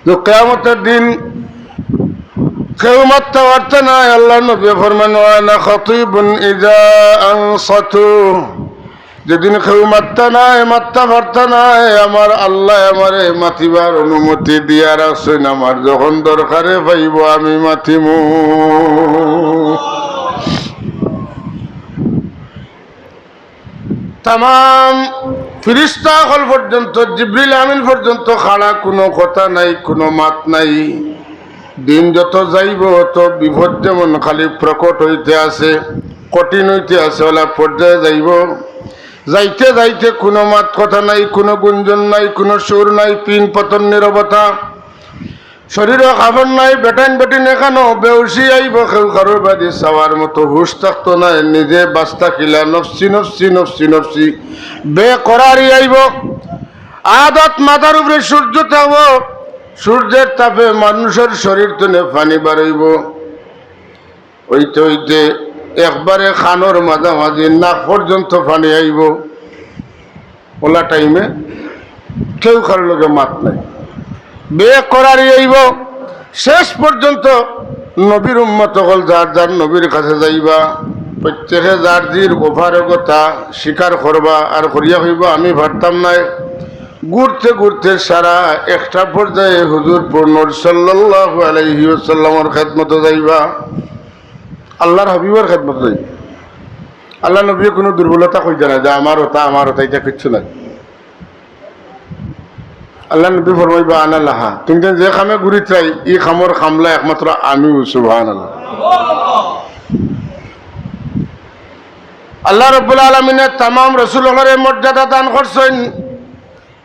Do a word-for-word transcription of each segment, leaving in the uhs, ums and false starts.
তো কিয়ামতর দিন কেউ মাততা পারতা নায়। আল্লাহর নবী ফরমাইন, "ওয়া আনা খাতিবুন ইযা আনসাতু।" যেদিন কেউ মাততা নায়, মাততা পারতা নায়, আমার আল্লায় আমারে মাতিবার অনুমতি দিয়া রাখছইন, আমার যখন দরকারে পাইবো আমি মাতিমু। তামাম ফিরিস্তা অকল পর্যন্ত, জিবরিল আমিন পর্যন্ত খাড়া, কুনু কথা নাই, কুনু মাত নাই। দিন যত যাইবো, অত বিপদ যেমন খালি প্রকট অইতে আছে, কঠিন অইতে আছে, অলা পর্যায়ে যাইবো। যাইতে যাইতে কুনু মাত কথা নাই, কুনু গুঞ্জন নাই, কুনু সুর নাই, পিন পতন নীরবতা। শরীরো কাপড় নাই, বেটাইন বেটিন এখানো বেউসি আইবো, কেউ কারোর বাদি চাওয়ার মতো হুশ থাকতো নায়, নিজে বাঁচতা কিলা, নফসি, নফসি, নফসি, নফসি, বেকরারি আইবো। আদাত মাথার উপরে সূর্য থাকবো, সূর্যের তাপে মানুষর শরীর তনে পানি বারইবো। অইতে অইতে একবারে কানর মাঝামাঝি নাক পর্যন্ত পানি আইবো। অলা টাইমে কেউ কারোর লগে মাত নাই, বেকরারি আইবো। শেষ পর্যন্ত নবীর উম্মত অকল যার যার নবীর কাছে যাইবা, প্রত্যেকে যার জির অপারগতা স্বীকার করবা, আর করিয়া কইবা, "আমি পারতাম নায়।" ঘুরতে ঘুরতে সারা একটা পর্যায়ে হুজুর পুরনূর সাল্লাল্লাহু আলাইহি ওয়াসাল্লামর খেদমতো যাইবা। আল্লাহর হাবিবর খেদমত নাই। আল্লাহর নবীয়ে কুনু দুর্বলতা কইতা নায় যে আমার অতা, আমার অতা, ইতা কিচ্ছু নাই। আল্লাহর নবী ফরমাইবা, "আনা লাহা।" তুমি যে কামে ঘুরিতরায়, ই কামর কামলা একমাত্র আমি, সুবহানাল্লাহ। আল্লাহ রাব্বুল আলামিনে তামাম রসুল অকলরে মর্যাদা দান করছইন।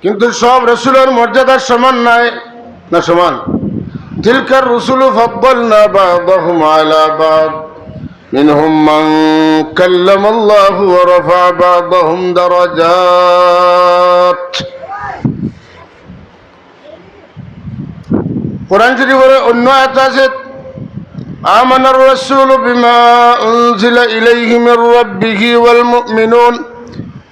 কিন্তু সব রসুলর মর্যাদা সমান নায়, না সমান? তিলকার রুসুলু ফাদ্দালনা বা'দাহুম আলা বা'দ, মিনহুম মান কাল্লামাল্লাহু ওয়া রাফাআ বা'দাহুম দারাজাত। কোরআন শরীফর অন্য আয়াত আছে, "আমানার রাসূলু বিমা উনজিলা ইলাইহি মির রাব্বিহি ওয়াল মুমিনুন,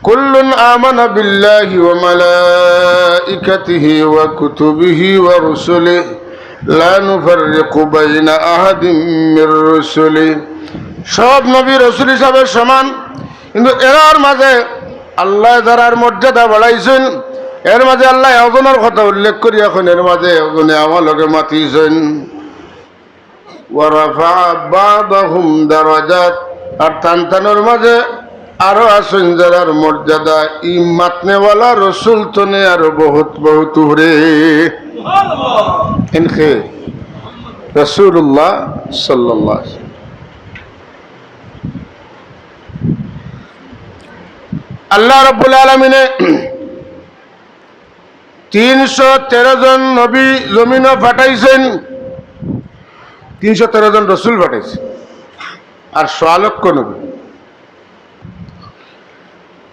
কুল্লুন আমানা বিল্লাহি ওয়া মালাইকাতিহি ওয়া কুতুবিহি ওয়া রুসুলিহি, লা নুফাররিকু বাইনা আহাদিম মির রুসুলিহি।" সব নবী রসুল হিসাবে সমান, কিন্তু এরার মাঝে আল্লায় যারার মর্যাদা বাড়াইছইন, এর মাঝে আল্লায় একজনর কথা উল্লেখ করিয়া কইন, এর মাঝে একজনে আমার লগে মাতিছইন। ওয়া রাফাআ বা'দাহুম দারাজাত, আর তান তানর মাঝে আরো আছইন যারার মর্যাদা ই মাতনেওয়ালা রসুল তনে আরো বহুত বহুত উপরে। এনকে রাসূলুল্লাহ সাল্লাল্লাহু আলাইহি ওয়াসাল্লাম। আল্লাহ রাব্বুল আলামিনে তিনশো তেরো জন নবী জমিনো পাঠাইছইন, তিনশো তেরো জন রসুল পাঠাইছইন, আর সোয়া লক্ষ নবী।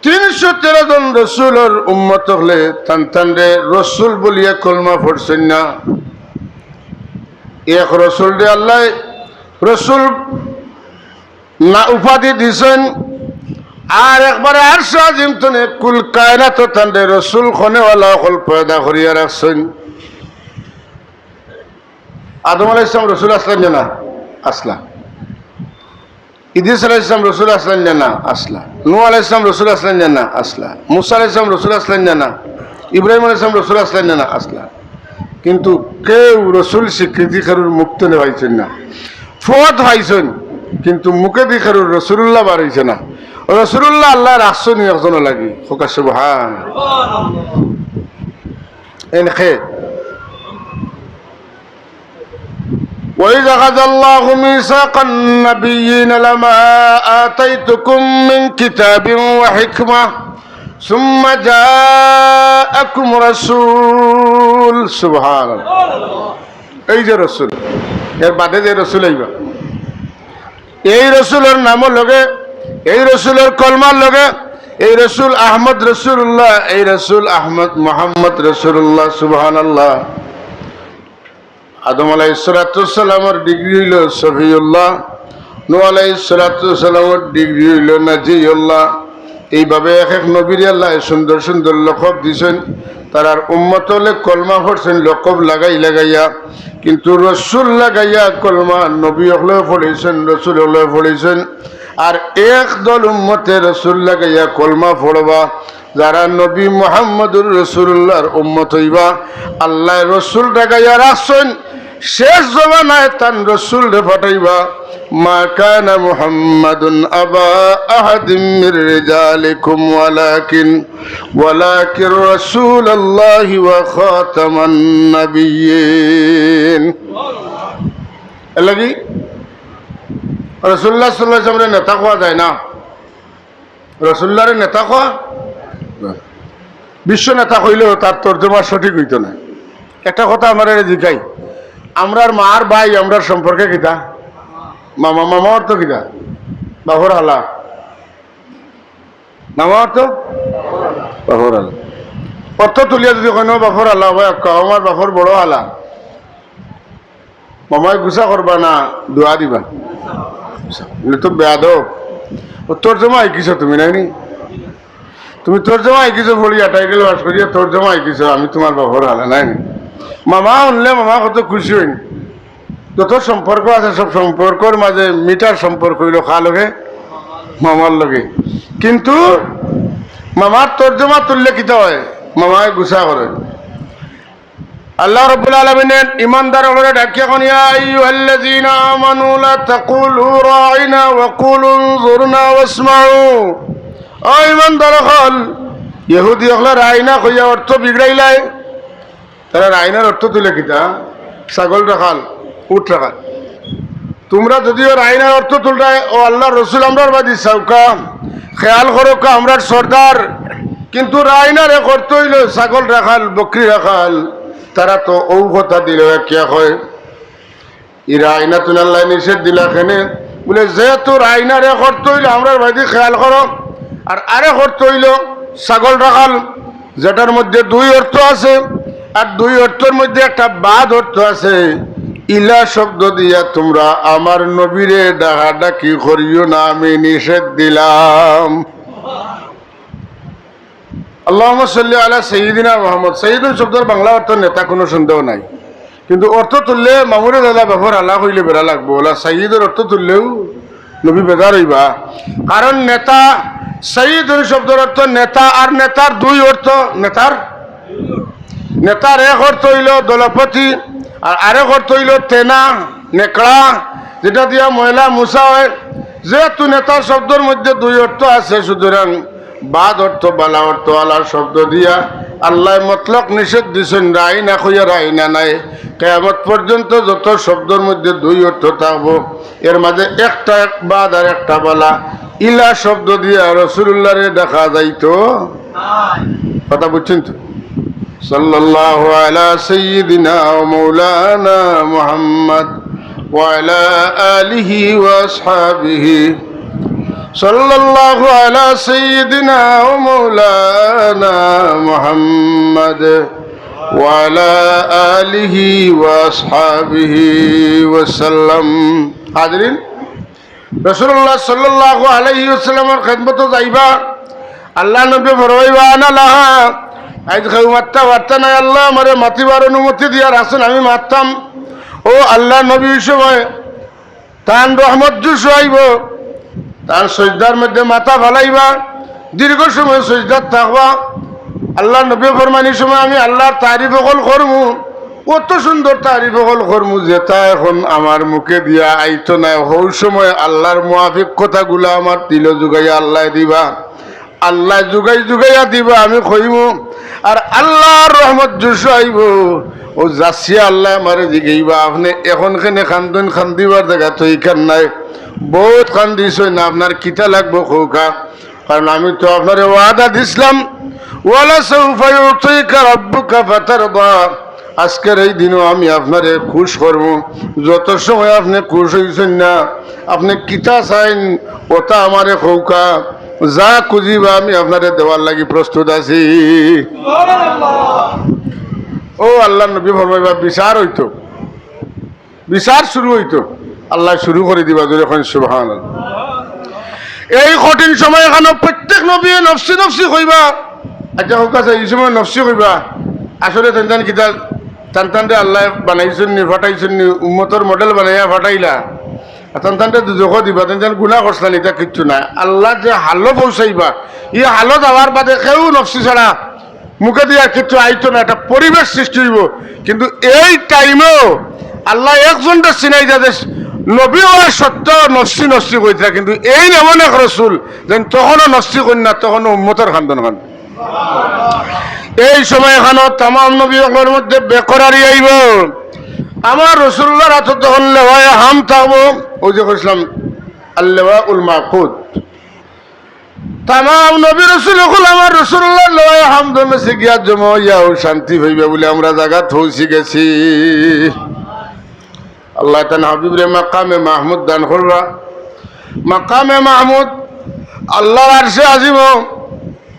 তিনশো তেরো জন রসুলর উম্মত অকলে তান তানরে রসুল বলিয়া কলমা পড়ছইন না। এক রসুলরে আল্লায় রসুল না উপাধি দিছইন, আর একবারে আরশে আজিম তনে কুল কায়নাতো তানরে রসুল কনেওয়ালা অকল পয়দা করিয়া রাখছইন। আদম আলাইহিস সালাম রসুল আছলা নি না? আছলা। ইদ্রিস আলাইহিস সালাম রসুল আছলা নি না? আছলা। নূহ আলাইহিস সালাম রসুল আছলা নি না? আছলা। মুসা আলাইহিস সালাম রসুল আছলা নি না? ইব্রাহিম আলাইহিস সালাম রসুল আছলা নি না? আছলা। কিন্তু কেউ রসুল স্বীকৃতি কারুর মুখ তনে পাইছইন না। পদ পাইছইন, কিন্তু মুখেদি কারুর রসুলুল্লাহ বার অইছে না। রসুলুল্লাহ আল্লায় রাখছইন একজনর লাগি। কউক্কা সুবহান। এনকে। وإذ أخذ الله ميثاق النبيين لما آتيتكم من كتاب وحكمة ثم جاءكم رسول। সুবহানাল্লাহ। এই যে রসুল, এর বাদে যে রসুল আইবা, এই রসুলর নামর লগে, এই রসুলর কলমার লগে, এই রসুল আহমদ রসুলুল্লাহ, এই রসুল আহমদ মোহাম্মদ রসুলুল্লাহ। সুবহানাল্লাহ। আদম আলাইহিস সালাতু ওয়াস সালামর ডিগ্রি অইলো সফিউল্লাহ, নূহ আলাইহিস সালাতু ওয়াস সালামর ডিগ্রি অইলো নাজিউল্লাহ। এইভাবে এক এক নবীরে আল্লায় সুন্দর সুন্দর লকব দিছইন। তারার উম্মত অকলে কলমা পড়ছইন লকব লাগাই লাগাইয়া, কিন্তু রসুল লাগাইয়া কলমা নবী অকলেও পড়ছইন, রসুল অকলেও পড়ছইন। আর এক দল উম্মতে রসুল লাগাইয়া কলমা পড়বা, যারা নবী মুহাম্মদুর রাসূলুল্লাহর উম্মত অইবা, আল্লায় রসুল লাগাইয়া রাখছইন, শেষ জমানায় তান রসুলরে পাঠাইবা। ما كان محمد أبا أحد من رجالكم ولكن ولكن رسول الله وخاتم النبيين। এর লাগি রাসূলুল্লাহ সাল্লাল্লাহু আলাইহি ওয়াসাল্লামরে নেতা কওয়া যায় না, রাসূলুল্লাহরে নেতা কওয়া, বিশ্ব নেতা কইলেও তার তর্জমা সঠিক অইতো না। একটা কথা আপনারারে জিকাই, আমরার মার ভাই আমরার সম্পর্কে কিতা? মামা। মামা অর্থ কিতা? বাফর হালা। মামা অর্থ? বাফর হালা। অর্থ তুলিয়া যদি কইন, "বাফর হালা, ভাই, আক্কা, আমার বাফর বড় হালা।" মামায় গুসা করবা না, দোয়া দিবা। বলে, "তো বেয়াদব, ও তর্জমা শিকিছো তুমি, নায় নি? তুমি তর্জমা শিকিছো, পড়িয়া টাইটেল পাস করিয়া তর্জমা শিকিছো, আমি তুমার বাফর হালা, নায় নি?" মামা হুনলে মামা কত খুশি অইন। যত সম্পর্ক আছে, সব সম্পর্কর মাঝে মিঠার সম্পর্ক অইলো কার লগে? মামার লগে। কিন্তু মামার তর্জমা তুললে কিতা অয়? মামায় গুসা করে। আল্লাহ রাব্বুল আলামিনে ইমানদার অকলরে ডাকিয়া কইন, "يا أيها الذين آمنوا لا تقولوا راعنا وقولوا انظرنا واسمعوا।" ও ইমানদার অকল, ইহুদি অকলে রাইনা কইয়া অর্থ বিগড়াইলায়। তারা রাইনার অর্থ তুলে কিতা? ছাগল রাখাল, উট রাখাল। তুমরা যুদিও রাইনার অর্থ তুলরায়, ও আল্লার রসুল, আমরার বাদি চাউক্কা, খেয়াল করউক্কা, আমরার সর্দার। কিন্তু রাইনার এক অর্থ অইলো ছাগল রাখাল, বকরি রাখাল। তারা তো অউ কথা দিল, কিয়া কয়, ই রাইনা তুন আল্লায় নিষেধ দিলা কেনে? বলে, যেহেতু রাইনার এক অর্থ অইলো আমরার বাদি খেয়াল করো, আর আরেক অর্থ অইলো ছাগল রাখাল, যেটার মধ্যে দুই অর্থ আছে, আর দুই অর্থর মধ্যে একটা বাদ অর্থ আছে। ইলা শব্দ দিয়া তুমরা আমার নবীরে ডাকাডাকি করিও না, আমি নিষেধ দিলাম। আল্লাহুম্মা সাল্লি আলা সাইয়্যিদিনা মুহাম্মদ। সাইয়্যিদুন শব্দর বাংলা অর্থ নেতা, কুনু সন্দেহ নাই। কিন্তু অর্থ তুললে মামুরে দাদা বাফর হালা কইলে বেড়া লাগবো, অলা সাইয়্যিদর অর্থ তুললেও নবী বেজার অইবা। কারণ নেতা, সাইয়্যিদুন শব্দর অর্থ নেতা, আর নেতার দুই অর্থ, নেতার, নেতার এক অর্থ অইলো দলপতি, আর আরেক অর্থ অইলো তেনা, নেকড়া, যেটা দিয়া ময়লা মুছা অয়। যেহেতু নেতা শব্দর মধ্যে দুই অর্থ আছে, সুতরাং বাদ অর্থ, বালা অর্থ আলা শব্দ দিয়া আল্লায় মতলক নিষেধ দিছইন, রাইনা কইয়া রাইনা নায়। কিয়ামত পর্যন্ত যত শব্দর মধ্যে দুই অর্থ থাকবো, এর মাঝে একটা বাদ আর একটা বালা, ইলা শব্দ দিয়া রসুলুল্লাহরে ডাকা যাইতো। কথা বুঝছইন তো? সাল্লাল্লাহু আলা সাইয়্যিদিনা ওয়া মাওলানা মুহাম্মদ ওয়া আলা আলিহি ওয়া আসহাবিহি। সাল্লাল্লাহু আলা সাইয়্যিদিনা ওয়া মাওলানা মুহাম্মদ ওয়া আলা আলিহি ওয়া আসহাবিহি ওয়া সাল্লাম। হাজিরিন, রাসূলুল্লাহ সাল্লাল্লাহু আলাইহি ওয়াসাল্লামর খেদমতো যাইবা। আল্লার নবী ফরমাইবা, "আনা লাহা।" আইজ কেউ মাততা পারতা নায়, আল্লায় আমারে মাতিবার অনুমতি দিয়া রাখছইন, আমি মাততাম। ও আল্লার নবী, ই সময় তান রহমত জুশ অইবো, তান সইজদার মধ্যে মাথা ফালাইবা, দীর্ঘ সময় সইজদাত থাকবা। আল্লার নবী ফরমাইন, ই সময় আমি আল্লার তারিফ অকল করমু, অত সুন্দর তারিফ অকল করমু, যেটা এখন আমার মুখে দিয়া আইতো নায়। হউ সময় আল্লার মুআফিক কথাগুলা আমার দিলো জুগাইয়া আল্লায় দিবা, আল্লায় জুগাই জুগাইয়া দিবা, আমি কইমু, আর আল্লার রহমত জুশ অইবো। ও যাচিয়া আল্লায় আমারে জিগাইবা, "আপনে এখন কেনে কান্দইন? কান্দিবার জাগা তো ইখান নায়, বউত কান্দিছইন, আপনার কিতা লাগবো কউক্কা?" কারণ আমি তো আপনারে ওয়াদা দিছলাম, "ওয়ালা সাউফা ইউতিকা রাব্বুকা ফাতারদা।" আজকের এই দিনো আমি আপনারে খুশ করমু। যত সময় আপনে খুশ অইছইন না, আপনে কিতা চাইন, ওটা আমারে কউক্কা, যা খুজিবা আমি আপনারে দেওয়ার লাগি প্রস্তুত আছি। ও আল্লার নবী ফরমাইবা, বিচার অইতো। বিচার শুরু অইতো, আল্লায় শুরু করি দিবা, জোরে কইন সুবহানাল্লাহ। এই কঠিন সময় এখানো প্রত্যেক নবী নফসি নফসি কইবা। আচ্ছা, কউক্কা, ই সময় নফসি কইবা, আসলে তান তান কিতা, তান তানরে আল্লায় বানাইছইন নি, ফাটাইছইন নি, উম্মতর মডেল বানাইয়া ফাটাইলা। আর তান তানরে দুজখো দিবা, তান তান গুনা করছলা নি, ইতা কিচ্ছু নায়। আল্লায় যে হালো পৌঁছাইবা, ই হালো যাওয়ার বাদে কেউ নফসি ছাড়া মুখে দিয়া আর কিচ্ছু আইতো না, একটা পরিবেশ সৃষ্টি অইবো। কিন্তু এই টাইমেও আল্লায় একজনরে চিনাই যাতে নবী অওয়ার সত্ত্বেও নফসি নফসি কইতরা, কিন্তু এইন এমন এক রসুল যেইন তখনও নফসি কইন না, তখনও উম্মতর খান্দন খান। এই সময় এখানো তামাম নবী অকলর মধ্যে বেকরারি আইবো। আমার রসুলুল্লাহর আতো তখন লেওয়ায়ে হামদ থাকবো, ওই যে কইছলাম, আল লেওয়াউল মাকুদ। তামাম নবী রসুল অকল আমার রসুলুল্লাহর লেওয়ায়ে হামদর নিচে গিয়া জমা অইয়া অউ শান্তি পাইবা বুলি আমরা জাগাত পৌঁছি গেছি। আল্লায় তান হাবিবরে মাকামে মাহমুদ দান করবা। মাকামে মাহমুদ আল্লাহর আরশে আজিমো,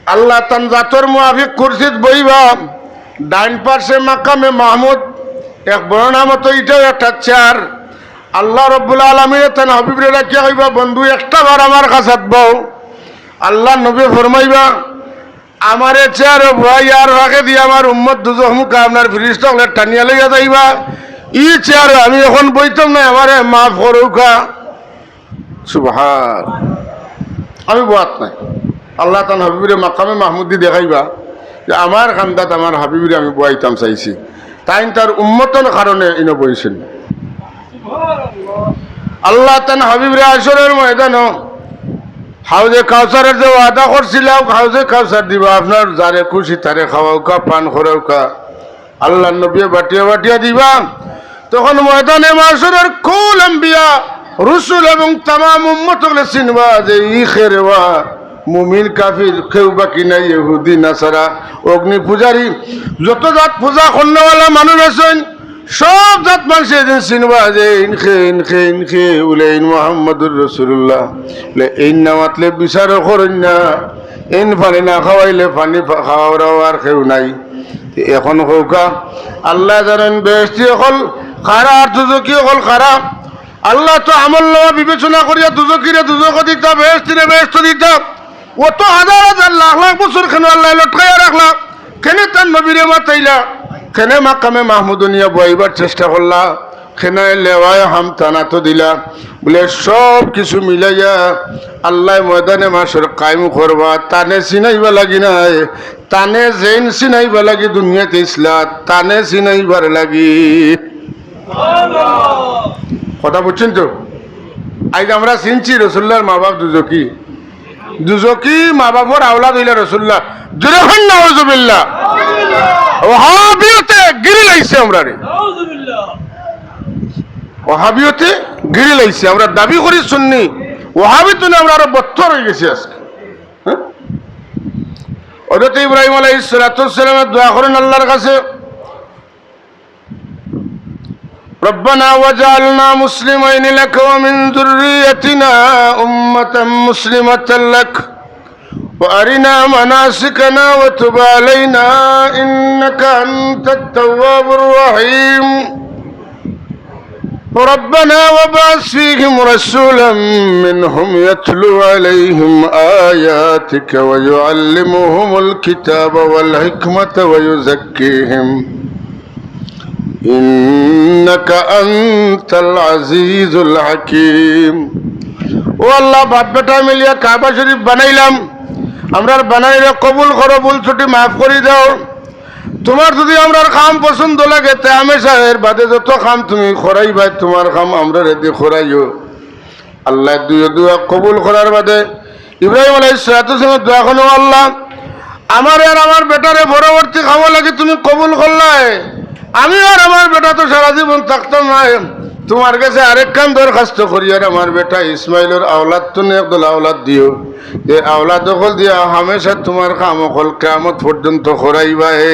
আল্লায় তান জাতর মুআফিক কুরসিত বইবা। ডাইন পাশে মাকামে মাহমুদ, এক বর্ণনা মতো ইটাও একটা চেয়ার। আল্লাহ রব্বুল আলামিনে তান হাবিবরে ডাকিয়া কইবা, "বন্ধু, একটা বার আমার কাছাত বও।" আল্লাহর নবী ফরমাইবা, "আমারে চেয়ারো বওয়াইয়া আর ফাঁকে দিয়া আমার উম্মত দুজখ মুখা আপনার ফিরিস্তা অকলে টানিয়া লইয়া যাইবা। ই চেয়ারো আমি এখন বইতাম নায়, আমারে মাফ করউক্কা।" সুবহান। আমি বওয়াত নায়। আল্লায় তান হাবিবরে মাকামে মাহমুদি দেখাইবা যে আমার কান্দাত আমার হাবিবরে আমি বওয়াইতাম চাইছি। তাইন তার উম্মতর কারণে ইনো বইছইন। আল্লায় তান হাবিবরে হাশরর ময়দানো হাউজে কাউসারর যে ওয়াদা করছিলা, হাউজে কাউসার দিবা, আপনার যারে খুশি তারে খাওয়াউক্কা, পান করাউক্কা। আল্লাহর নবীয়ে বাটিয়া বাটিয়া দিবা। তখন ময়দানে মাশরর কুল আম্বিয়া, রসুল এবং তামাম উম্মত অকলে চিনবা যে ই খেরেওয়া, মুমিন কাফির কেউ বাকি নাই, ইহুদি নাসারা, অগ্নি পূজারী, যত জাত পূজা করনেওয়ালা মানুষ আছইন, সব জাত মানষে এদিন চিনবা যে ইন খে, ইন খে, ইন খে, বুলে ইন মুহাম্মাদুর রাসূলুল্লাহ। বুলে ইন না মাতলে বিচারও করইন না, ইন পানি না খাওয়াইলে পানি ফা-, খাওয়াওরাও আর কেউ নাই। তে এখন কউক্কা, আল্লায় জানইন বেহেশতি অকল কারা আর দুজখি অকল কারা। আল্লায় তো আমলনামা বিবেচনা করিয়া দুজখিরে দুজখো দিতা, বেহেশতিরে বেহেশতো দিতা। অত হাজার হাজার লাখ লাখ বছর কেনে আল্লায় লটকাইয়া রাখলা? কেনে তান নবীরে মাতাইলা? কেনে মাকামে মাহমুদো নিয়া বওয়াইবার চেষ্টা করলা? কেনে লেওয়ায়ে হামদ তান আতো দিলা? বুলে সব কিছু মিলাইয়া আল্লায় ময়দানে মাশর কায়েম করবা, তানে চিনাইবার লাগি নায়, তানে যেইন চিনাইবার লাগি দুনিয়াত আইছলা, তানে চিনাইবার লাগি। কথা বুঝছইন তো? আইজ আমরা চিনছি রসুলুল্লাহর মা বাপ দুজখি। দুজখি মা বাপর আওলাদ অইলা রসুলুল্লাহ। জোরে কইন নাউজুবিল্লাহ। ওহাবিয়তে গিরি লাইছে আমরারে। ওহাবিয়তে গিরি লাইছে। আমরা দাবি করি সুন্নি, ওহাবি তনে আমরা আরো বত্তর অইগেছি আজকে। হ্যাঁ? হযরত ইব্রাহিম আলাইহিস সালাতু ওয়াস সালামে দোয়া করইন আল্লাহর কাছে, ربنا واجعلنا مسلمين لك ومن ذريتنا أمة مسلمة لك وأرنا مناسكنا وتب علينا إنك أنت التواب الرحيم. ربنا وابعث فيهم رسولا منهم يتلو عليهم آياتك ويعلمهم الكتاب والحكمة ويزكيهم إنك أنت العزيز الحكيم. ও আল্লাহ, বাপ বেটা মিলিয়া কাবা শরীফ বানাইলাম, আমরার বানানিরে কবুল করো, ভুল ত্রুটি মাফ করি দাও। তুমার যুদি আমরার কাম পছন্দ লাগে, তে হামেশা এর বাদে যত কাম তুমি করাইবায়, তুমার কাম আমরারে দি করাইও। আল্লায় দুইও দোয়া কবুল করার বাদে ইব্রাহিম আলাইহিস সালাতু ওয়াস সালামে দোয়া করইন, "ও আল্লাহ, আমারে আর আমার বেটারে পরবর্তী কামো লাগি তুমি কবুল করলায়, আমি আর আমার বেটা তো সারা জীবন থাকতাম নায়, তুমার গেছে আরেকখান দরখাস্ত করি, আর আমার বেটা ইসমাইলর আওলাদ তনে একদল আওলাদ দিও।" যে আওলাদ অকল দিয়া হামেশা তুমার কাম অকল কিয়ামত পর্যন্ত করাইবায়।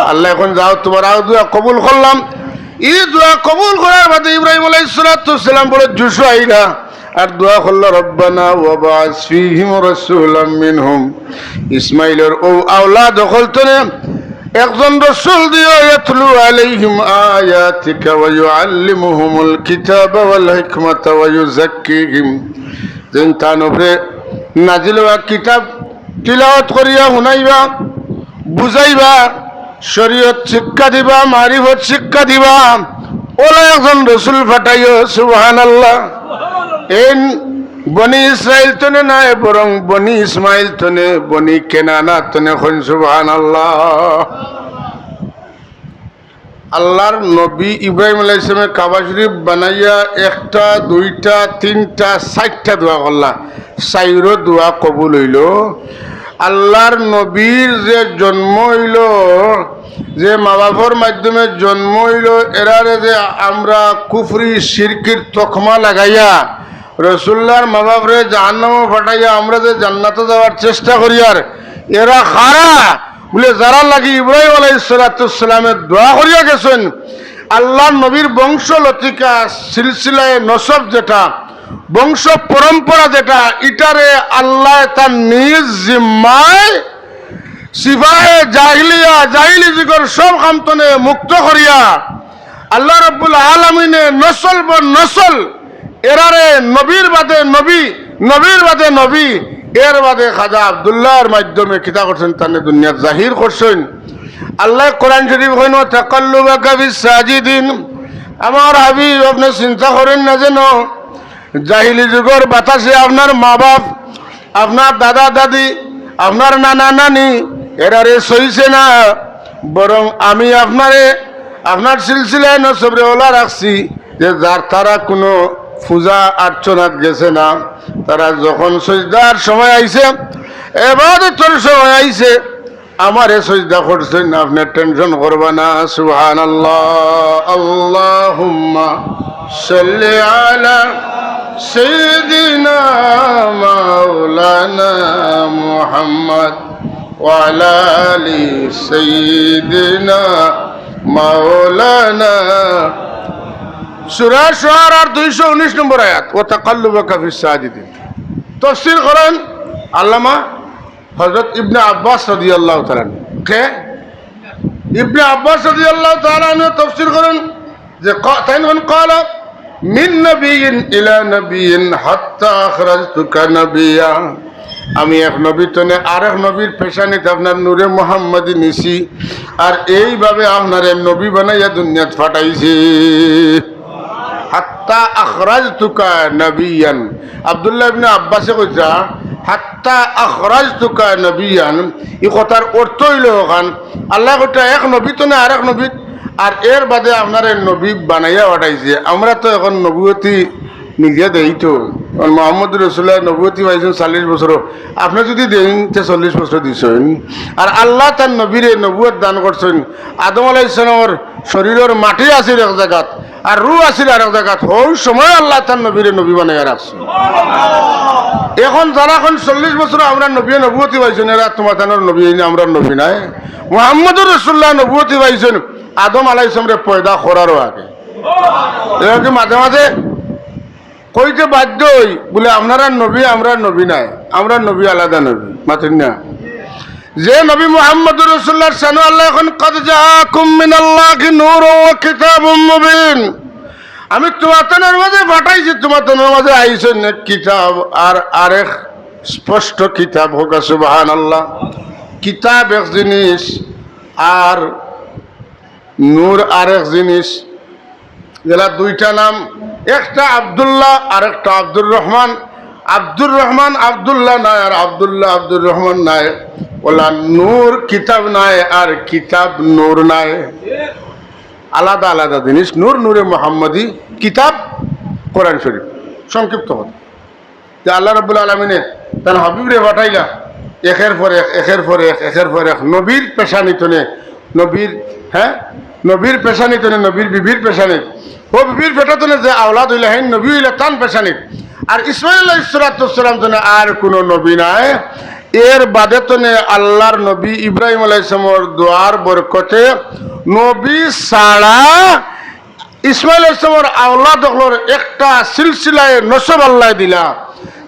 আল্লাহ, এখন যাও, তুমার আও দোয়া কবুল করলাম। ই দোয়া কবুল করার বাদে ইব্রাহিম আলাইহিস সালাতু ওয়াস সালাম বড় জোশো আইলা আর দোয়া করলা, "রব্বানা ওয়াবআস ফীহিম রাসূলাম মিনহুম।" ইসমাইলর অউ আওলাদ অকল তনে একজন রসুল দিও, ইয়াতলু আলাইহিম আয়াতিকা ওয়া ইউআল্লিমুহুমুল কিতাবা ওয়াল হিকমাতা ওয়া ইউযাক্কিহিম। যেইন তান উপরে নাজিল অওয়া কিতাব তিলাওয়াত করিয়া হুনাইবা, বুঝাইবা, শরীয়ত শিক্ষা দিবা, মারিফত শিক্ষা দিবা, অলা একজন রসুল পাঠাইও, সুবহানাল্লাহ। এইন বনি ইসরাইল তনে নায়, বরং বনি ইসমাইল তনে, বনি কেনানা তনে। কইন সুবহানাল্লাহ। আল্লাহর নবী ইব্রাহিম আলাইহিস সালামে কাবা শরীফ বানাইয়া একটা, দুইটা, তিনটা, চাইরটা দোয়া করলা, চাইরো দোয়া কবুল অইলো। আল্লাহর নবীর যে জন্ম অইলো, যে মা বাপর মাধ্যমে জন্ম অইলো, এরারে যে আমরা কুফরি শিরকির তকমা লাগাইয়া রসুল্লাহর মা বাপরে জাহান্নামো পাঠাইয়া আমরা যে জান্নাতো যাওয়ার চেষ্টা করিয়ার, এরা কারা? বুলে, যারার লাগি ইব্রাহিম আলাইহিস সালাতু ওয়াস সালামে দোয়া করিয়া গেছইন, আল্লাহর নবীর বংশ লতিকা, সিলসিলায়ে নসব যেটা, বংশ পরম্পরা যেটা, ইটারে আল্লায় তান নিজ জিম্মায় সিফায়ে জাহিলিয়া, জাহিলি যুগর সব কাম তনে মুক্ত করিয়া আল্লাহ রাব্বুল আলামিনে নসল বর নসল এরারে নবীর বাদে নবী, নবীর বাদে নবী, এর বাদে খাজা আব্দুল্লাহর মাধ্যমে কিতা করছইন, তানে দুনিয়াত জাহির করছইন। আল্লায় কোরআন শরীফ কইন, "ওয়া তাকাল্লুবাকা ফিস সাজিদিন।" আমার হাবিব, আপনে চিন্তা করইন না যেন জাহিলি যুগর বাতাসে আপনার মা বাপ, আপনার দাদা দাদি, আপনার নানা নানি, এরারে সইছে না, বরং আমি আপনারে, আপনার সিলসিলায়ে নসবরে অলা রাখছি যে যার তারা কুনু পূজা অর্চনাত গেছে না, তারা যখন সইজদার সময় আইছে, এবাদতর সময় আইছে, আমারে সইজদা করছইন না, আপনে টেনশন করবা না। সুবহানাল্লাহ। আল্লাহুম্মা সাল্লি আলা সাইয়্যিদিনা মাওলানা মুহাম্মদ ওয়া আলা আলি সাইয়্যিদিনা মাওলানা। সূরা শুআরার দুইশো উনিশ নম্বর আয়াত, "ওয়া তাকাল্লুবাকা ফিস সাজিদিন।" তাফসীর করেন আল্লামা হযরত ইবনে আব্বাস রাদিয়াল্লাহু তাআলা আনহু। কে? ইবনে আব্বাস রাদিয়াল্লাহু তাআলা আনহু তাফসীর করেন যে ক-, তাইন কইন, "ক্বালা মিন নাবিয়্যিন ইলা নাবিয়্যিন হাত্তা আখরাজতুকা নাবিয়্যা।" আমি এক নবী তনে আরেক নবীর পেশানিত আপনার নূরে মুহাম্মদী নিছি, আর এইভাবে আপনারে নবী বানাইয়া দুনিয়াত পাঠাইছি। হাত্তা আখরাজতুকা নাবিয়ান। আব্দুল্লাহ ইবনে আব্বাসে কইতা, "হাত্তা আখরাজতুকা নাবিয়ান", ই কথার অর্থ অইলো অখান, আল্লায় কইতা এক নবী তনে আরেক নবী, আর এর বাদে আপনারে নবী বানাইয়া পাঠাইছে। আমরা তো এখন নবুয়তি নিজে দেই তো, কারণ মোহাম্মদ রসুল্লাহ নবুয়তি পাইছইন চল্লিশ বছর, আপনে যুদি দেইন তে চল্লিশ বছর দিছইন, আর আল্লায় তান নবীরে নবুয়ত দান করছইন, আদম আলাইহিস সালামর শরীরর মাটি আছিল এক জাগাত, আর রুহ আছিল আরেক জাগাত। হউ সময় আল্লায় তান নবীরে নবী বানাইয়া রাখছইন। এখন যারা কইন চল্লিশ বছর আমরার নবীয়ে নবুয়তি পাইছইন, এরা তুমার তানর নবী, এইন আমরার নবী নায়। মুহাম্মদুর রাসূলুল্লাহ নবুয়তি পাইছইন আদম আলাইহিস সালামরে পয়দা করারও আগে। এরা কি মাঝে মাঝে কইতে বাধ্য অই বুলে, "আপনারার নবী, আমরার নবী নায়, আমরার নবী আলাদা নবী।" মাতইন না? যে নবী মুহাম্মদুর রাসূলুল্লাহর শানো আল্লায় কইন, "ক্বাদ জাআকুম মিনাল্লাহি নূরুন ওয়া কিতাবুম মুবিন।" আমি তুমার তানর মাঝে পাঠাইছি, তুমার তানর মাঝে আইছইন এক কিতাব আর আরেক স্পষ্ট কিতাব। কউক্কা সুবহানাল্লাহ। কিতাব এক জিনিস আর নূর আরেক জিনিস। যেলা দুইটা নাম, একটা আব্দুল্লাহ আর একটা আব্দুর রহমান। আব্দুর রহমান আব্দুল্লাহ নায়, আর আব্দুল্লাহ আব্দুর রহমান নায়। অলা নূর কিতাব নায়, আর কিতাব নূর নায়। আলাদা আলাদা জিনিস। নূর নূরে মোহাম্মদী, কিতাব কোরআন শরীফ। সংক্ষিপ্ত কথা। যে আল্লাহ রাব্বুল আলামিনে তান হাবিবরে পাঠাইলা, একের পর এক, একের পর এক, একের পর এক, নবীর পেশানি তনে, নবীর, হ্যাঁ, নবীর পেশানি তনে, নবীর বিবির পেশানি, অউ বিবির পেটা তনে যে আওলাদ অইলা, হেইন নবী অইলা তান পেশানি। আর ইসমাইল আলাইহিস সালাতু ওয়াস সালাম তনে আর কুনু নবী নায়। এর বাদে তনে আল্লাহর নবী ইব্রাহিম আলাইহিস সালামর দোয়ার বরকতে নবী ছাড়া ইসমাইল আলাইহিস সালামর আওলাদ অকলর একটা সিলসিলায়ে নসব আল্লায় দিলা,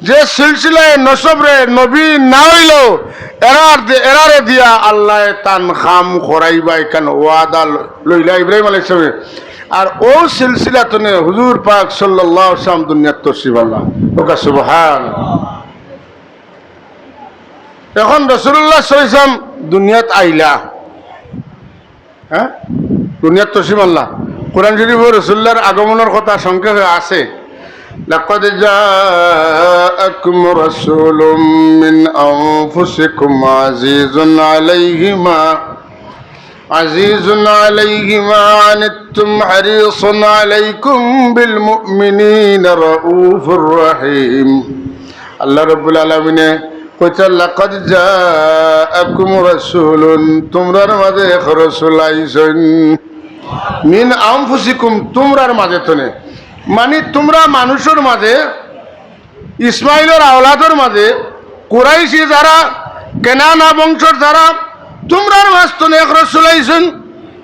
যে সিলসিলায়ে নসবরে নবী না অইলেও এরার দি-, এরারে দিয়া আল্লায় তান কাম করাইবা, ইখান ওয়াদা ল-, লইলা ইব্রাহিম আলাইহিস সালামে। আর অউ সিলসিলা তনে হুজুর পাক সাল্লাল্লাহু আলাইহি ওয়াসাল্লাম দুনিয়াত তশরিফ আনলা। কউক্কা সুবহান। এখন রাসূলুল্লাহ সাল্লাল্লাহু আলাইহি ওয়াসাল্লাম দুনিয়াত আইলা, হ্যাঁ, দুনিয়াত তশরিফ আনলা। কোরআন শরীফো রসুলুল্লাহর আগমনর কথা সংক্ষেপে আছে, لقد جاءكم رسول من أنفسكم عزيز عليه ما عزيز عليه ما عنتم حريص عليكم بالمؤمنين رءوف رحيم। আল্লাহ রাব্বুল আলামিনে কইতা, لقد جاءكم رسول, তুমরার মাঝে এক রসুল আইছইন, من أنفسكم, তুমরার মাঝে তনে, মানে তুমরা মানুষর মাঝে, ইসমাইলর আওলাদর মাঝে, কুরাইশি যারা, কেনানা বংশর যারা, তুমরার মাঝ তনে এক রসুল আইছইন।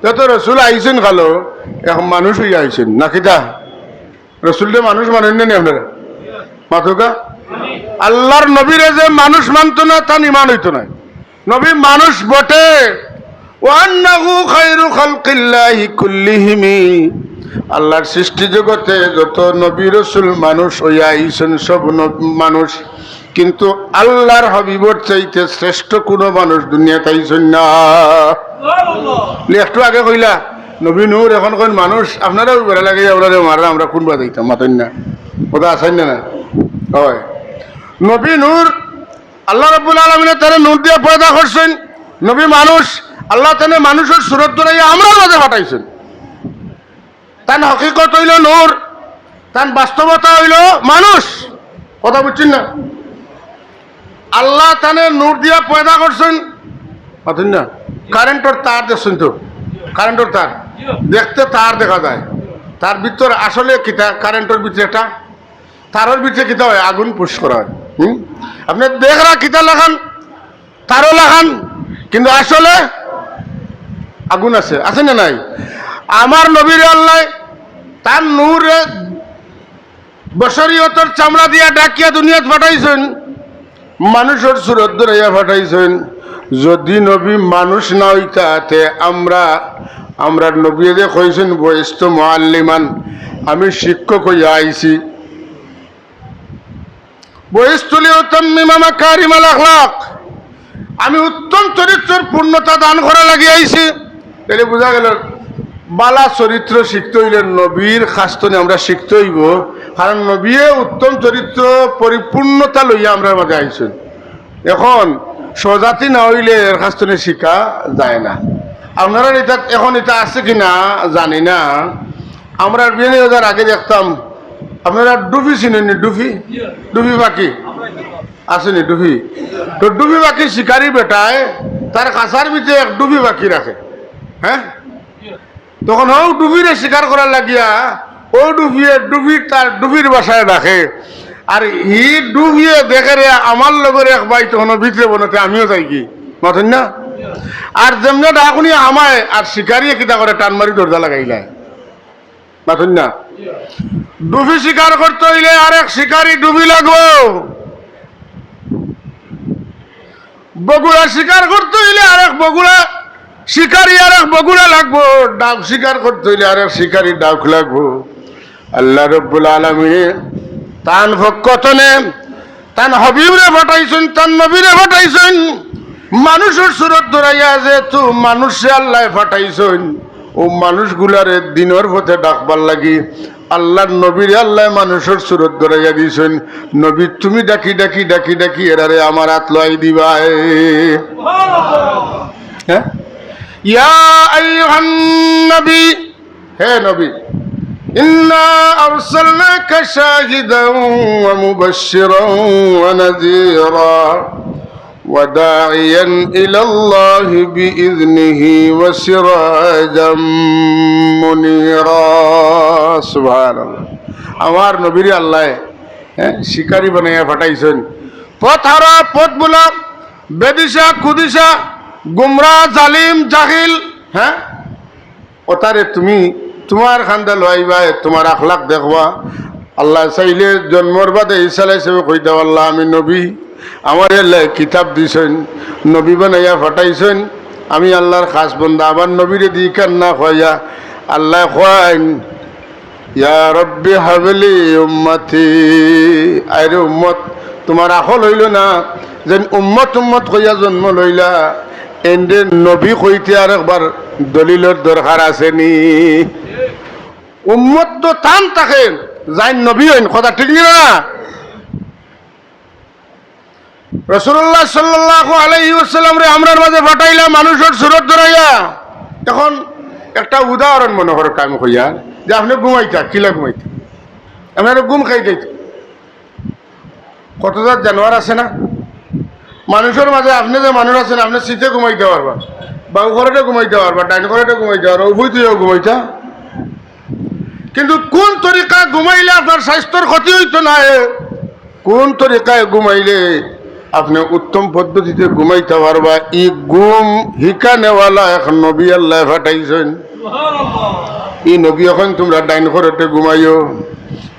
যত রসুল আইছইন খালো, এক মানুষ অইয়া আইছইন, না কিতা? রসুলরে মানুষ মানইন না নি আপনারা? মাতউক্কা। আল্লাহর নবীরে যে মানুষ মানতো না, তান ইমান অইতো নায়। নবী মানুষ বটে। وأنه خير خلق الله كلهم। আল্লাহর সৃষ্টি জগতে যত নবী রসুল মানুষ অইয়া আইছইন, সব নব-, মানুষ, কিন্তু আল্লাহর হাবিবর চাইতে শ্রেষ্ঠ কোনো মানুষ দুনিয়াত আইছইন না। লে, একটু আগে কইলা নবী নূর, এখন কইন মানুষ, আপনারাও বেড়া লাগে, আপনারা মারা, আমরা কোন বাজাইতাম, মাতইন না। কথা আছইন না, না? হয়। নবী নূর, আল্লাহ রাব্বুল আলামিনে তারে নূর দিয়া পয়দা করছইন। নবী মানুষ, আল্লাহ তানে মানুষর সুরত ধরাইয়া আমরার মাঝে পাঠাইছইন। তান হকিকত অইলো নূর, তান বাস্তবতা অইলো মানুষ। কথা বুঝছইন না? আল্লাহ তানে নূর দিয়া পয়দা করছইন। মাতইন না? কারেন্টর তার দেখছইন তো, কারেন্টর তার, দেখতে তার দেখা যায়, তার ভিতর আসলে কিতা? কারেন্টর ভিতরে একটা তারর ভিতরে কিতা হয়? আগুন পুশ করা হয়। হুম, আপনে দেখরা কিতা লাখান, তারও লাখান, কিন্তু আসলে আগুন আছে, আছে না নাই? আমার নবীরে আল্লাহ তান নূরে বশরিয়তর চামড়া দিয়া ঢাকিয়া দুনিয়াত পাঠাইছইন, মানুষর সুরত ধরাইয়া পাঠাইছইন। যদি নবী মানুষ না অইতা, তে আমরা, আমরার নবীয়ে যে কইছইন, بعثت معلما, আমি শিক্ষক অইয়া আইছি। بعثت لأتمم مكارم الأخلاق, আমি উত্তম চরিত্রর পূর্ণতা দান করা লাগি আইছি। তাইলে বুঝা গেল, বালা চরিত্র শিখতে অইলে নবীর কাছ তনে আমরা শিখতে অইবো, কারণ নবীয়ে উত্তম চরিত্র পরিপূর্ণতা লইয়া আমরার মাঝে আইছইন। এখন স্বজাতি না অইলে এর কাছ তনে শিখা যায় না। আপনারার ইটা এখন ইটা আছে কি না জানি না, আমরা বিশ হাজার আগে দেখতাম, আপনারা ডুফি চিনইন নি? ডুফি, ডুফি পাখি আছে নি? ডুফি, তো ডুফি পাখি শিকারি বেটায় তার খাঁচার ভিতরে এক ডুফি পাখি রাখে, হ্যাঁ? তখন হউ ডুফিরে শিকার করার লাগিয়া অউ ডুফিয়ে ডুফির তার ডুফির বাসায় রাখে। আর ই ডুফিয়ে দেখে রে, আমার লগর এক ভাই তখনও ভিতরে বনতে, আমিও যাইগি, মাতইন না? আর যেমনে ডাকুনি আমায়, আর শিকারিয়ে কিতা করে, টান মারি দরজা লাগাইলায়। মাতইন না? ডুফি শিকার করতে অইলে আরেক শিকারি ডুফি লাগবো, বগুড়া শিকার করতে অইলে আরেক বগুড়া শিকারি, আরেক বগুড়া লাগবো, ডাউক শিকার করতে অইলে আরেক শিকারি ডাউক লাগবো। আল্লাহ রব্বুল আলামিনে তান পক্ষ তনে তান হাবিবরে পাঠাইছইন, তান নবীরে পাঠাইছইন, মানুষর সুরত ধরাইয়া যেহেতু মানুষরে আল্লায় পাঠাইছইন, অউ মানুষগুলারে দিনর পথে ডাকবার লাগি আল্লাহর নবীরে আল্লায় মানুষর সুরত ধরাইয়া দিছইন। নবী, তুমি ডাকি ডাকি ডাকি ডাকি এরারে আমার আত লওয়াই দিবায়। হ্যাঁ? يا أيها النبي, হে নবী, إنا أرسلناك شاهدا ومبشرا ونذيرا وداعيا إلى الله بإذنه وسراجا منيرا। সুবহানাল্লাহ। আমার নবীরে আল্লায়, হ্যাঁ, শিকারি বানাইয়া পাঠাইছইন। পথহারা, পথভুলা, বেদিশা, কুদিশা, গুমরা, জালিম, জাহিল, হ্যাঁ, অতারে তুমি তুমার কান্দা লইবায়, তুমার আখলাক দেখবা। আল্লায় চাইলে জন্মর বাদে ঈসা আলাইহিস সালামে কইতা পারলা, "আমি নবী, আমারে আল্লায় কিতাব দিছইন, নবী বানাইয়া পাঠাইছইন, আমি আল্লাহর খাস বন্দা, আমার নবীরে দি কান্না খোয়াইয়া।" আল্লায় কইন, "ইয়া রব্বি হাবলি উম্মতি।" আরে উম্মত, তুমার আখল অইলো না, যেন উম্মত উম্মত কইয়া জন্ম লইলা। এন্ডে নবী কইতে আরেকবার দলিলর দরকার আছে নি? উম্মত তো তান থাকে, যাইন নবী অইন, কথা ঠিক নি না? রাসূলুল্লাহ সাল্লাল্লাহু আলাইহি ওয়াসাল্লামরে আমরার মাঝে পাঠাইলা মানুষর সুরত ধরাইয়া। এখন একটা উদাহরণ মনো করউক্কা আমি কইয়ার, যে আপনে ঘুমাইতা, কিলা ঘুমাইতা? আপনারে ঘুম খাই যাইতো। কত জাত জানোয়ার আছে না? মানুষর মাঝে আপনে যে মানুষ আছইন, আপনে সিটে ঘুমাইতা পারবা, বাউ করটে ঘুমাইতা পারবা, ডাইন করটে ঘুমাইতা পারবা, উভয় দিকেও ঘুমাইতা। কিন্তু কুন তরিকায় ঘুমাইলে আপনার স্বাস্থ্যর ক্ষতি অইতো নায়, কুন তরিকায় ঘুমাইলে আপনে উত্তম পদ্ধতিতে ঘুমাইতা পারবা, ই ঘুম হিকানেওয়ালা এক নবী আল্লায় পাঠাইছইন। ই নবীয়ে কইন তুমরা ডাইন করটে ঘুমাইও,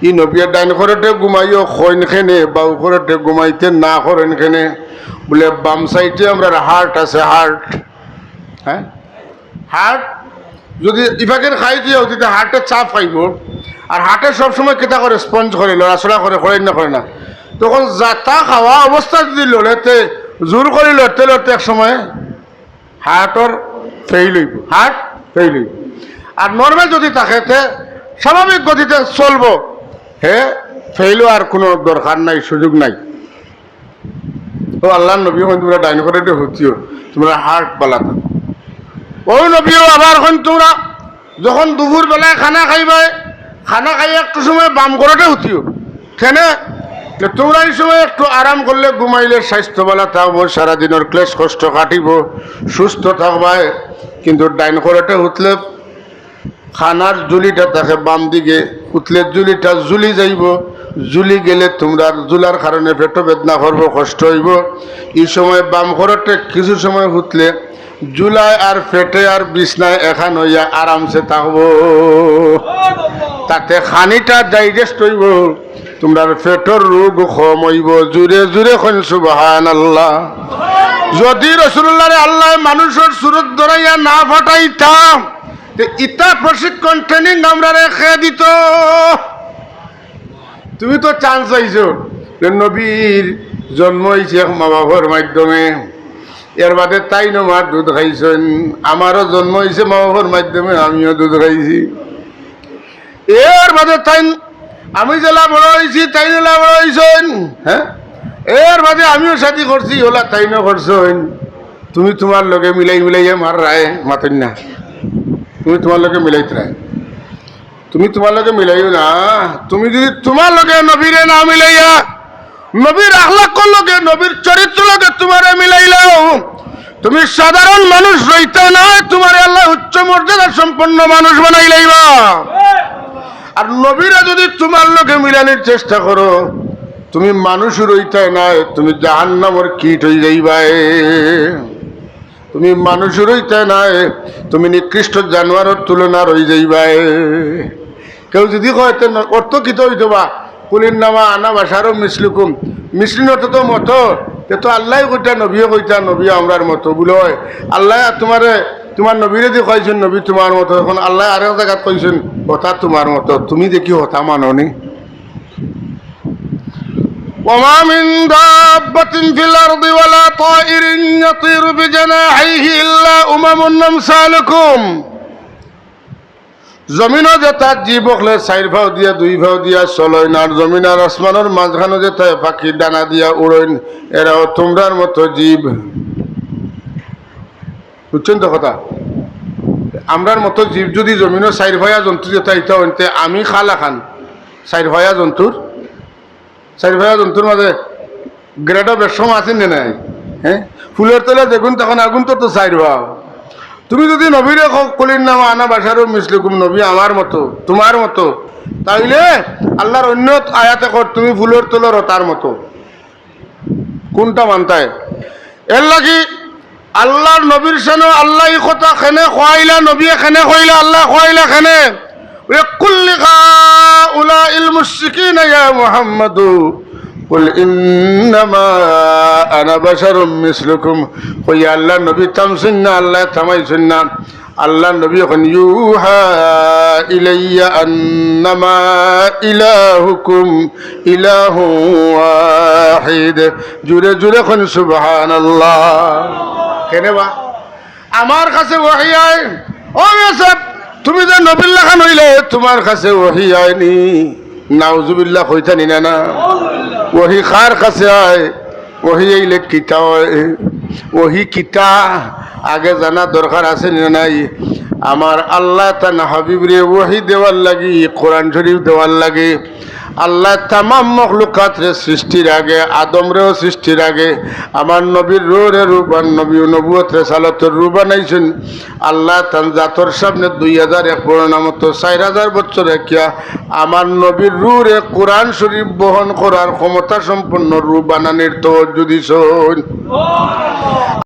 ই নবীয়ে ডাইন করটে ঘুমাইও কইন কেনে, বাউ করটে ঘুমাইতে না করইন কেনে? বুলে বাম সাইডে আমরার heart আছে, heart। হ্যাঁ, heart যদি ইফাকের খাই দিয়া অইতে heart-এ চাপ খাইবো, আর heart-এ সবসময় কিতা করে, sponge করে, লড়াচড়া করে, করে না করে না? তখন যাতা খাওয়া অবস্থা যদি লড়ে তে, জোর করি লড়তে লড়তে এক সময় heart-অর fail অইবো, heart fail অইবো। আর normal যদি থাকে তে স্বাভাবিক গতিতে চলবো, হে fail অওয়ার কুনু দরকার নাই, সুযোগ নাই। ও আল্লার নবী কইন তুমরা ডাইন করটে হুতিও, তুমরার heart বালা থাকবো। ও নবীও আবার কইন তুমরা যখন দুপুর বেলায় খানা খাইবায়, খানা খাইয়া একটু সময় বাম করটে হুতিও। কেনে? যে তুমরা ই সময় একটু আরাম করলে, ঘুমাইলে স্বাস্থ্য বালা থাকবো, সারাদিনর ক্লেশ কষ্ট কাটিবো, সুস্থ থাকবায়। কিন্তু ডাইন করটে হুতলে খানার জুলিটা থাকে বাম দিকে, হুতলে জুলিটা জুলি যাইবো, জুলি গেলে তুমরার জুলার কারণে পেটো বেদনা করবো, কষ্ট অইবো। ই সময় বাম করটে কিছু সময় হুতলে জুলায় আর পেটে আর বিছনায় এখান অইয়া আরামসে থাকবো। তাতে খানিটা digest অইবো, তুমরার পেটর রোগ কম অইবো। জুরে জুরে কইন সুবহানাল্লাহ। যদি রাসূলুল্লাহরে আল্লায় মানুষর সুরত ধরাইয়া না পাঠাইতা, তে ইতা প্রশিক্ষণ training আমরারে কে দিতো? তুমি তো chance পাইছো যে নবীর জন্ম অইছে এক মা বাপর মাধ্যমে, এর বাদে তাইনও মার দুধ খাইছইন, আমারও জন্ম অইছে মা বাপর মাধ্যমে, আমিও দুধ খাইছি। এর বাদে তাইন, আমি যেলা বড় অইছি, তাইন অলা বড় অইছইন, হ্যাঁ? এর বাদে আমিও শাদি করছি, অলা তাইনও করছইন। তুমি তুমার লগে মিলাই মিলাইয়া মাররায়, মাতইন না। তুমি তুমার লগে মিলাইতরায়। তুমি তুমার লগে মিলাইও না। তুমি যদি তুমার লগে নবীরে না মিলাইয়া, নবীর আখলাকর লগে, নবীর চরিত্র লগে তুমারে মিলাইলাও, তুমি সাধারণ মানুষ রইতায় নায়, তুমারে আল্লায় উচ্চ মর্যাদা সম্পন্ন মানুষ বানাইলাইবা। আর নবীরে যদি তুমার লগে মিলানির চেষ্টা করো, তুমি মানুষ রইতায় নায়, তুমি জাহান্নামর কীট অইযাইবায়। তুমি মানুষ রইতায় নায়, তুমি নিকৃষ্ট জানোয়ারর তুলনা রইযাইবায়। কেউ যদি কয়, তে ন-, অর্থ কিতা অইতো বা? কুল ইন্নামা আনা বাশারুম মিসলুকুম। মিসলুন অর্থ তো মতো। তে তো আল্লায় কইতা, নবীয়ে কইতা, নবী আমরার মতো। বুলে অয়, আল্লায় আর তুমারে, তুমার নবীরে দি কইছইন, নবী তুমার মতো। এখন আল্লায় আরেক জাগাত কইছইন, হতা তুমার মতো। তুমি দেখি হতা মানো নি। وما من دابة في الأرض ولا طائر يطير بجناحيه إلا أمم أمثالكم। জমিনো যেতা জীব অকলে চাইর পাও দিয়া, দুই পাও দিয়া চলইন, আর জমিন আর আসমানর মাঝখানো যেতা পাখি ডানা দিয়া উড়ইন, এরাও তুমরার মতো জীব। বুঝছইন তো কথা? আমরার মতো জীব যদি জমিনো চাইর পায়া জন্তু যেতা ইতা অইন, তে আমি কালাখান চাইর পায়া জন্তুর, চাইর পায়া জন্তুর মাঝে grade-ও বেশ কম আছে নে নাই? হ্যাঁ, ফুলর তলে যেগুন তখন আগুন তো, তো চাইর পাও। তুমি যদি নবীরে কও, "কুল ইন্নামা আনা বাশারুম মিসলুকুম", নবী আমার মতো, তুমার মতো, তাইলে আল্লার অইন্য আয়াতে কর, "তুমি ফুলর তলর হতার মতো।" কুনটা মানতায়? এরলাগি আল্লার নবীর শানো আল্লায় ই কথা কেনে কওয়াইলা, নবীয়ে কেনে কইলা, আল্লায় কওয়াইলা কেনে? وقل لهؤلاء المشركين يا محمد قل إنما أنا بشر مثلكم। কইয়া আল্লার নবী থামছইন না, আল্লায় থামাইছইন না। আল্লার নবী কইন, يوحى إلي أنما إلهكم إله واحد। জুরে জুরে কইন সুবহানাল্লাহ। কেনে বা? আমার কাছে ওহি আয়। ও মেসাব, তুমি যে নবীর লাখান অইলে, তুমার কাছে ওহি আয়নি? নাউজুবিল্লাহ কইতানি না, না? ওহি কার কাছে আয়? ওহি আইলে কিতা অয়? ওহি কিতা? আগে জানা দরকার আছে নি না নাই? আমার আল্লাহ তান হাবিবরে ওহি দেওয়ার লাগি, কোরআন শরীফ দেওয়ার লাগি। আল্লাহ তামাম মখলুকাতরে সৃষ্টির আগে, আদমরেও সৃষ্টির আগে, আমার নবীর রুহরে রুহ বান-, নবী নবুয়ত রেসালতর রুহ বানাইছইন। আল্লাহ তান জাতর সামনে দুই হাজার এক বর্ণনা মতো চাইর হাজার বছর রাখিয়া আমার নবীর রুহরে কোরআন শরীফ বহন করার ক্ষমতা সম্পন্ন রুহ বানানির তওয়াজ্জু দিছইন।